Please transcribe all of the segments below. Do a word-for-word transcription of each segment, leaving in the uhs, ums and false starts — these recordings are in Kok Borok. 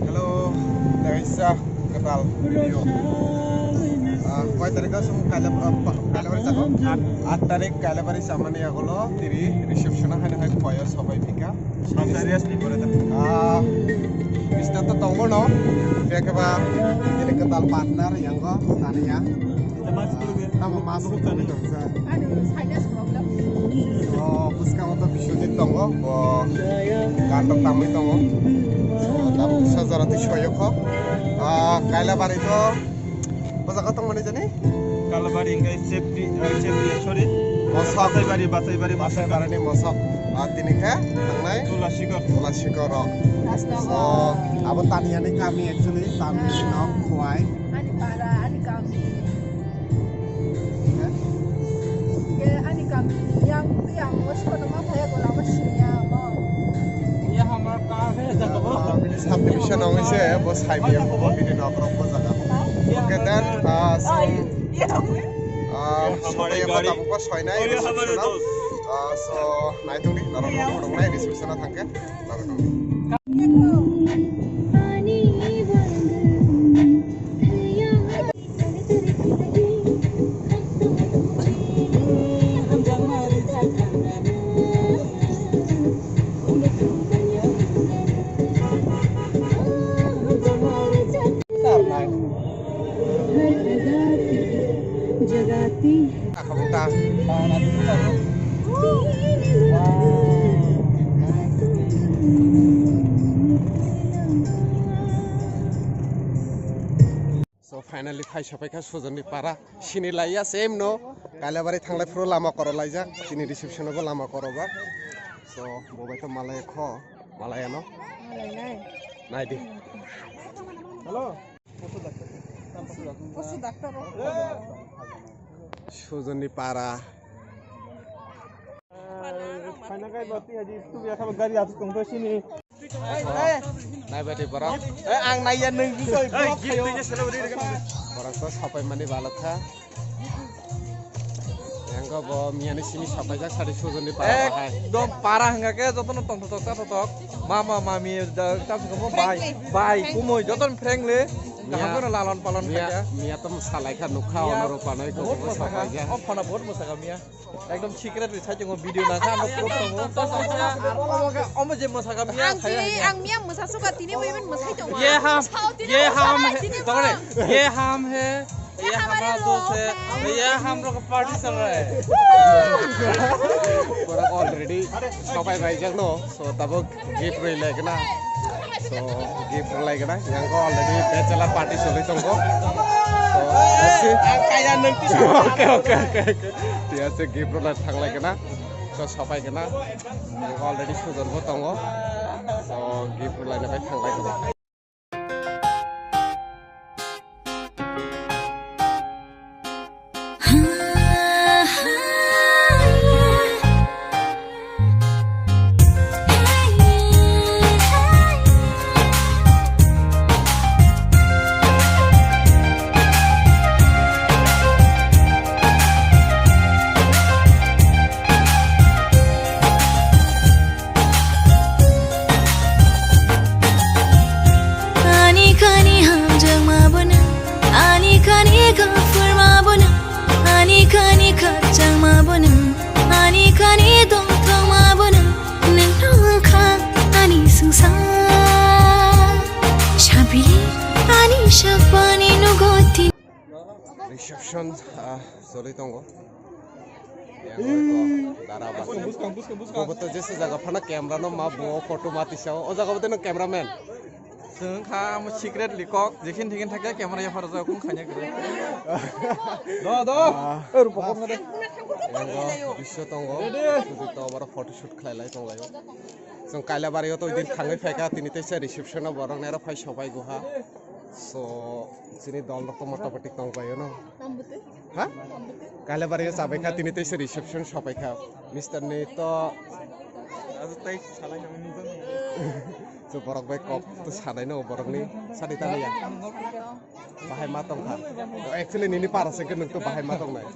Hello, kaisa kwtal video. Ah, koi tarikh o song Kailabari, Kailabari jago? Aat tarikh Kailabari samani yagulo tiri reception o haino hai koyo sobai phika. Ah, Mister to tongo no, khe khe ba ini kwtal partner yango taniya. Tamo mas tong sa. Ani sinus problem. O bwskango to Biswajit tongo, bo gantok tamwi tongo. Tabuk sajara twi soyokho. Ah, Kailabari to o jaga tongmani jani? Kalabari hingke safety, ah, safety, sorry. Mosok. Basaibari, Basaibari, Basaibari ni mosok. Ah, tini khe tangnai? Tula sikor. Tula sikor rok. So, abo taniyani kami actually, taniyani nok Khowai. Ani para, ani kami. Ye, ani kami yang, yang, wes kono ma thaya gola ma siya mo. Ye hamar ka he jaga bo. Subdivision ong ise, bo saibi ang bo bini nok rok bo jaga. Okay, then, uh, so, uh, sobai abo tabuk bo soinai, uh, so, naitungdi, norok bo phunuknai, reception o thangkhe, norok thangdi. So finally phai sopaikha Sujonni para. Sini laiya same no. Kailabari thanglai phuru lama koro laijak. Chini reception bo lama koro ba. So bo bai to malai kho, malai ano. Malai nai. Nai di. Hello. Posu doctor. Sujonni para. Phaina kai bati haji tu ya kha gari atu tong to sini. Nai bati borok. Eh, ang naiya nung tu koi borok khayo. Borok to sapai mani balok kha. Yang ko bo miyani sini sapai jak sari Sujonni para bahai. Ekdom para hingga ke jotono tong tok tok tok. Mama mami da tam ko bai bai kumoi joton friendly. Kaham kono lalon palon khaja. Miya to salai kha nukha. Miya ono ropa noi ko bahut bo mosaka, sapai jak. O phana bahut mosaka miya. Ekdom secret ri sai tongo video na kha ano proof tongo. Omo je mosaka miya. Ang khaya tini, hai ang miya mosa suka tini bai ban mosai tongo. Ye ham, ye ham he, tore, ye ham he, ye hamara dost he, ye ham rok party chal raha hai. Pura already sopai bai jak no. So tabuk gift rwilai gana. So gift rwlai gana. Yang ko already bachelor party choli tongo. So let's see. Kaya nung ti. Okay, okay, okay, okay. Tiya se gift rwlai thanglai gana. So sopai gana. Yang ko already Sujon bo tongo. So gift rwlai na bai thanglai gana. Ani kani hamjakma bono, ani kani gafurma bono, ani kani khakchangma bono, ani kani dongthokma bono, nwng wngkha ani swngchar. Sabili ani sakbani nugo tini. Reception, ah, choli tongo. Yang oi ko dara ba. Buskang, buskang, buskang. Bobo to jesa jaga phano camera no ma bo photo ma tisa. O jaga bote no cameraman. Chwng kha mo secret likok, jekhin thikhin thakya camera ya pharo jaga kung khanya kre. Do, do. Ah. Eh, rupa kok ngade. Yang go bisyo tongo. Ready? Sudu to abaro photo shoot khlai lai tong lai. Chwng Kailabari o to idin thangwi phaikha, tini tei se reception o borok nero phai sobai guha. So, chini dol rok to motamoti tong bai no. Tambuti? Ha? Tambuti? Kailabari o chabai kha, tini tei se reception sopai kha. Mister ni to. Ajo tai salai kha, nung to nung. To borok bai kok to sanai no borokni sadi tangya. Bahai ma tongkha. Actually nini para se ke nung to bahai ma tongnai.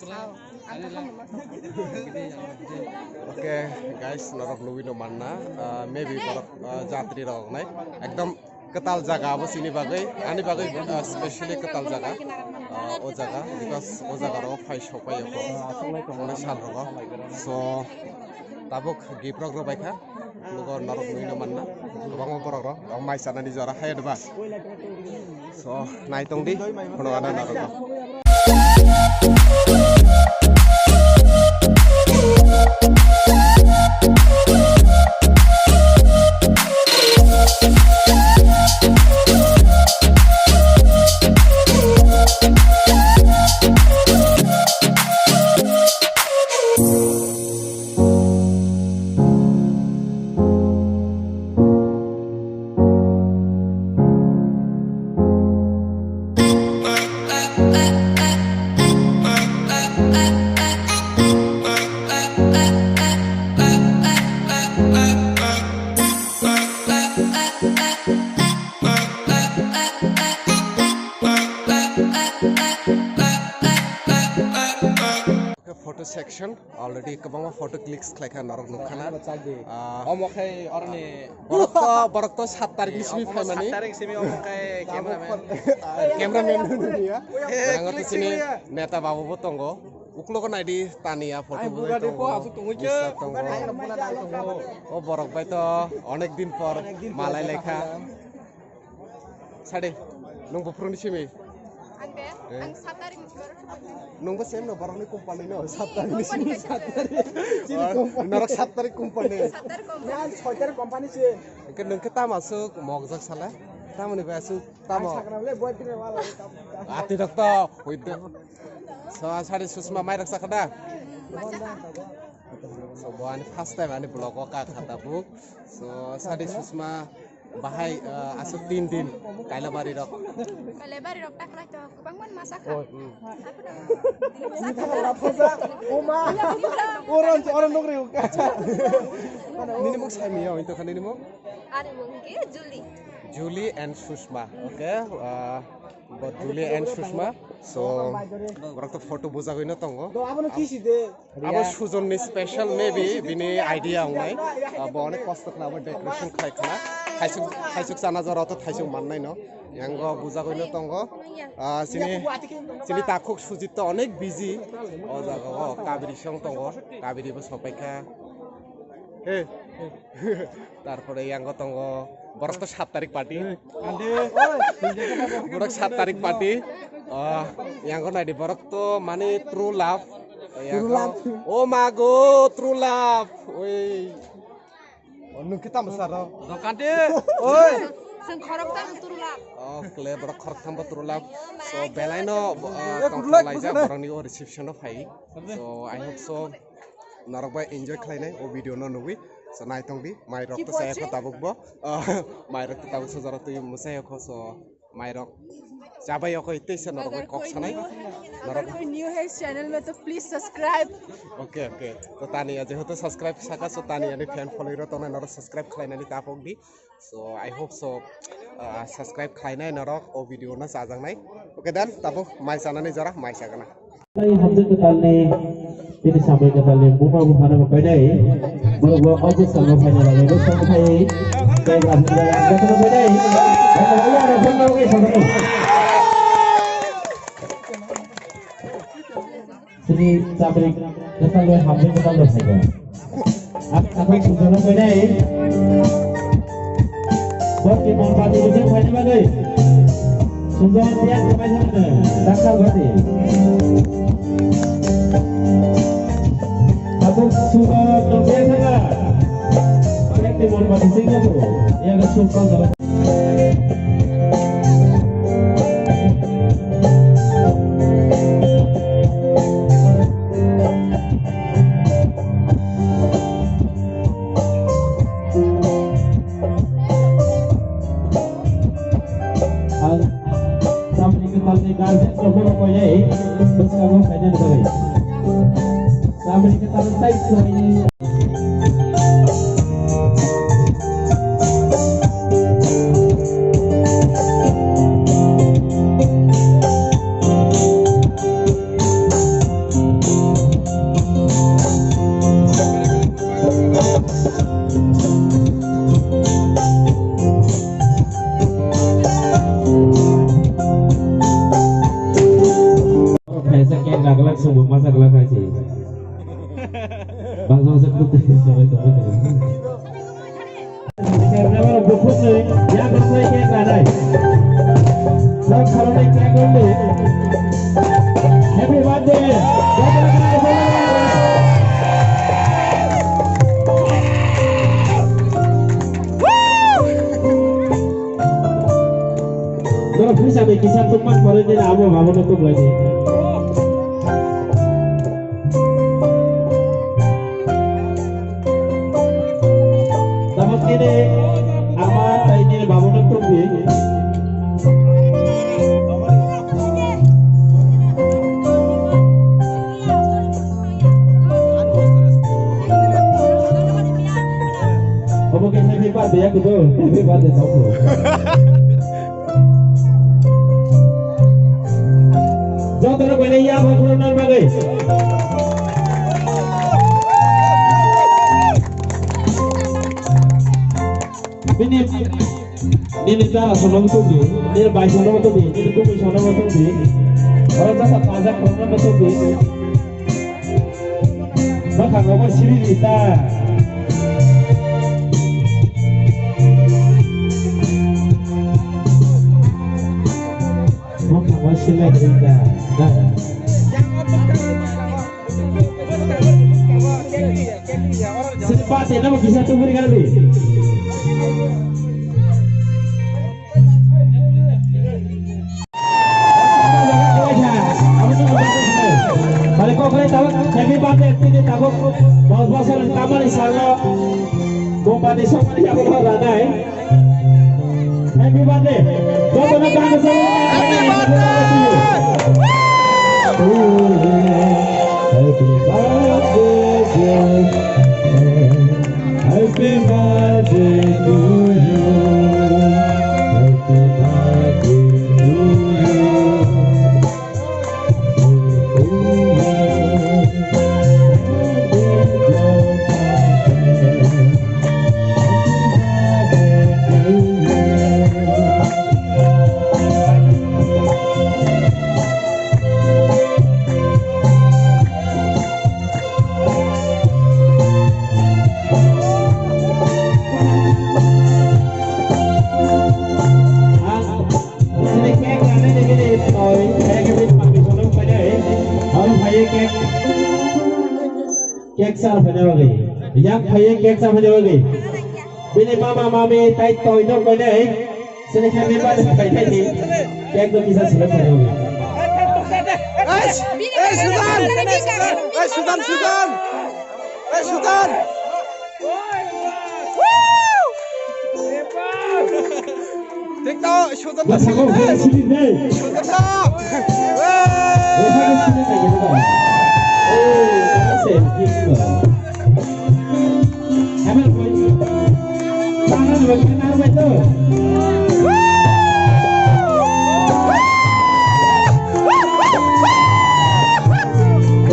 Okay, guys, norok nugwi no manna, ah, maybe borok, ah, jatri rok nai. Ekdom kwtal jaga abo chini bagwi, ani bagwi, ah, specially kwtal jaga. Ah, o jaga, because o jaga rok phai sok pai ko. Onek sal rogo. So, tabuk gift rok rw bai kha. Lugo norok nugwi no manna. Kwbangma borok rok, o mai chanani jora hai advance. So, nai tong di, phunukna narwkgo. Photo section. Already kwbangma photo clicks khlai kha norok nukha na. Ah, omo khai oroni borok to, borok to sat tarik ni simi phaimani. Sat tarik simi omo khai cameraman. Cameraman hwnwi ya. Borok to chini neta babu bo tongo. Uklogo naidi taniya photo bo tongo. Bisa tongo. O borok bai to onek din por malai lekha. Sadi, nung buphuruni simi? Ang de, eh, ang sat tarik ni simi. Nungbo same no, borokni company no, sat tarik ni simi. Sat tarik. Chini company. Norok sat tarik company. Sat tarik company. Yang soi tarik company si. Engke nung khe tamo asuk mokjak sala? Tamoni bai asuk tamo? Ang sakra le boy tine wala. Ati rok to, hoide. So, sadi Susma mai rok sakha da? So, bo ani first time ani vlog o ka khata buk. So, sadi Susma bahai, ah, asuk tin din Kailabari rok. Kailabari rok ta khlai to kwbang man masa kha. Oh, hmm. Aku dah. Ini masa kha. Oma. Oron, oron nukri. Nini mung sai miya, itu kan nini mung? Ani mung ke Julie. Julie and Susma. Okay. Ah, bo Julie and Susma. So, borok to photo bujagwi no tongo. Do, abono kisi de. Abo Sujon ni special maybe bini idea wngnai. Ah, bo onek kosto khna abo decoration khlai khna. Thaisuk, thaisuk chana jora to thaisuk mannai no. Yango bujagwi no tongo. Ah, chini, chini takhuk Sujit to onek busy. O jaga o kabiri song tongo. Kabiri bo sopai kha. Hey. Tarpore yango tongo borok to sat tarik party. Borok sat tarik party. Ah, yango naidi borok to mani true love. Yango, true love. Oh mago, true love. Oi. Oh, nung kita besar, oh. Dokante. Oi. Seng khorok tang true love. Oh, kle borok khorok thambo true love. So, belai no, ah, tong laijak borokni o reception o phai. So, I hope so. Norok bai enjoy khlainai o video no nugwi. So, nai tong di, mai rok to saya kho tabuk bo. Ah, mai rok to tabuk so jorok twi mwsai kho, so mai rok chabai kho tei se norok bai kok sanai. Norok new hai channel mein to please subscribe. Okay, okay. To Tania jehetu subscribe saka, so Tania ni fan following rok tongnai norok subscribe khlainani tapok di. So, I hope so, ah, subscribe khlainai norok o video no chajaknai. Okay, dan tabuk mai chanani jora mai chagana. Tei hamjak kwtalni, tini samui kwtalni buma buphano bo painai. Borok bo obo sango phaina bagwi bo sango phai. Tei hamjak kwtalni painai. Chini chamri kwtalni hamjak kwtalni phaina. Ang sabai sujana painai. Bokni mon pati bujang phaini bagwi. Sujana tiang sabai sana. Dakal bati. Tabuk sujana tiang sana. Bokni mon pati sing jago. Yang sujana. Ang samni kwtalni guardian rokno koinai bwskango phainani bagwi. Samni kwtal tei swraini. Happy birthday! Norok pisa bai kisa tongma pore nini abo babono tonglaidi. Tabuk nini ama tei nini babono tongdi. Obo khe happy birthday ya kudu, happy birthday tongkhu. Jotono koinai ya bo khulumna bagwi. Bini, nini dara sono tongdi, nini bai sono tongdi, nini kumui sono tongdi. Oro jasa pajak khulumna tongdi. Bwkhango bo siri di ta. Bwkhango sila di ta. Da. Sini pa tena mo kisa tu beri kali. Balik kok kalian tahu, happy birthday, tini tabuk dos bosor tamani salo, bumbani somani abo ranai. Happy birthday. Jotono kang kasa. Happy birthday to you. Happy birthday to you. Happy birthday to you. Happy birthday to you. Sini cake rana ni bini toi, cake bini mami sono painai. Oro phaiye cake. Cake sa paina bagwi. Yang phaiye cake sa paina bagwi. Bini mama mami tai toi no painai. Sini khe member painai ni. Cake no kisa sila paina bagwi. Ei, ei, Sudan! Ei, Sudan, Sudan! Ei, Sudan! Thik tho, Sudan. Bwskango phai sidi de. Sudan tho. Bwskango sidi de. Ei, se, se, se. Hamar koi. Hamar koi, hamar koi to.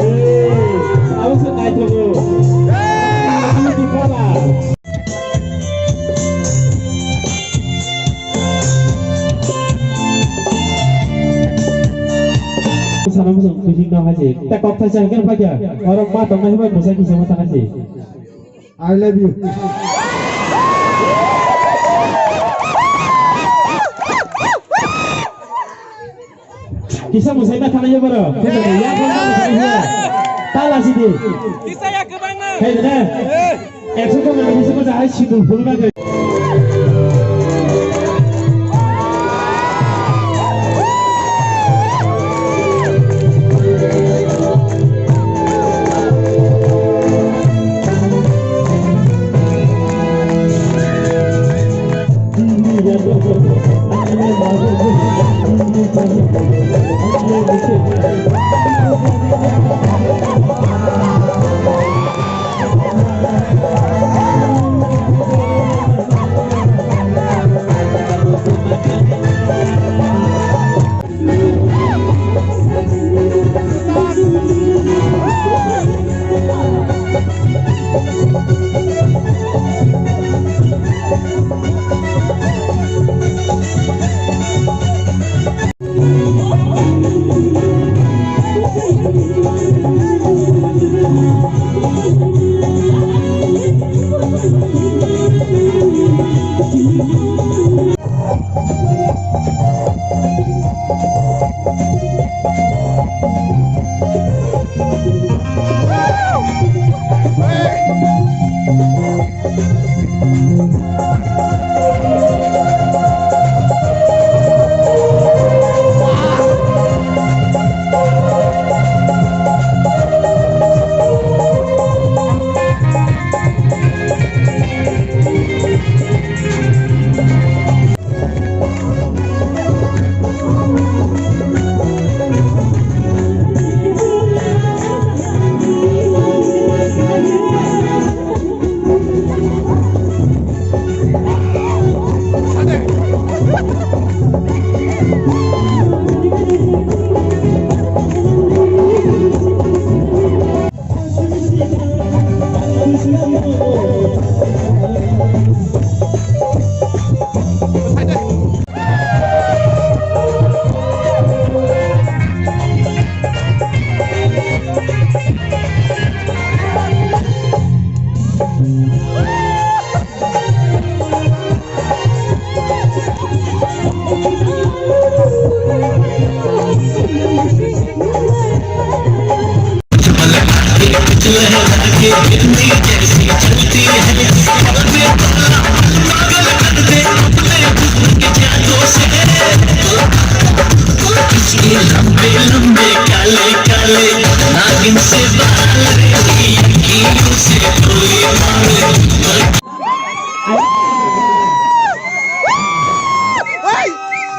Ei, sabo se nai to. Ei, di pala. Sana bwswng kuching no hai se. Ta kok thaisa hwnkhe phai kha. Oro ma tong nai bai bwsai kisa ma ta hai se. I love you. Kisa musai ma thanai boro. Kisa ya ko ma thanai ya. Ta la si di. Kisa ya kwbangma. Hai na. Ekso ko na kisa ko jahai si dul phul na. Hey!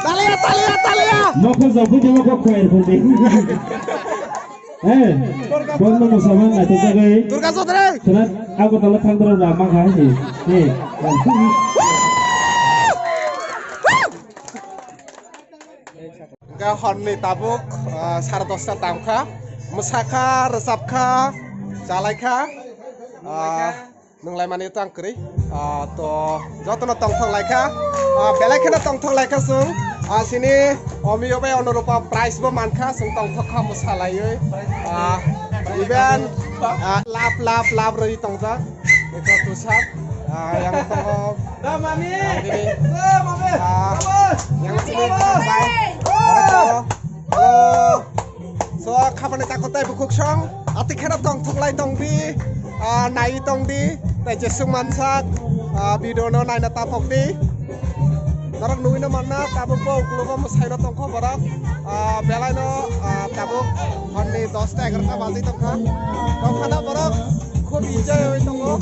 Talia, talia, talia! Nokho jokgwi de nokho khoyar khuldi. Eh, bono no saman na to jagai. Durga Chaudhary! Khna Agartala thangdra na ma kha he. He. Hwnkhe horni tabuk, ah, sare dosta tamkha. Mwsakha, rwchapkha, chalaikha. Ah, Nwng laimani tang kwrwi. Ah, to jotono tongthok laikha. Ah, belai kheno tongthok laikha chwng. Ah, sini Omiyo bai Onurupa prize bo mankha, chwng tongthok kha mwsalaiwi. Ah, even, ah, love, love, love rwi tongjak. Eko tusak. Ah, yang tongo. Yang ini. Ah, yang sini bai. Hello. So, khabani takhuk tei bukhuk song, ati kheno tongthok lai tongdi, ah, nai tongdi, tei jeswk mansak, ah, video no naina tapokdi. Norok nugwino manna, tabuk bo uklogo mwsaino tongkho borok, ah, belaino, ah, tabuk horni dosta egarota baji tongkha. Tongkhana borok. Khub enjoy oi tongo.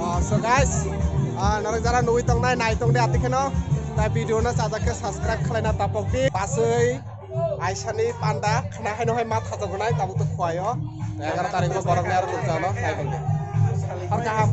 Ah, so guys, ah, norok jara nugwi tongnai, nai tongdi ati kheno. Tai video no chajak khe subscribe khlaina tapok di. Baswi aisani panda khna haino hai ma thajak gonai tabuk to khuaio. Egaroh tarikh o borok ni aro nukjano nai tongdi. Har kaham.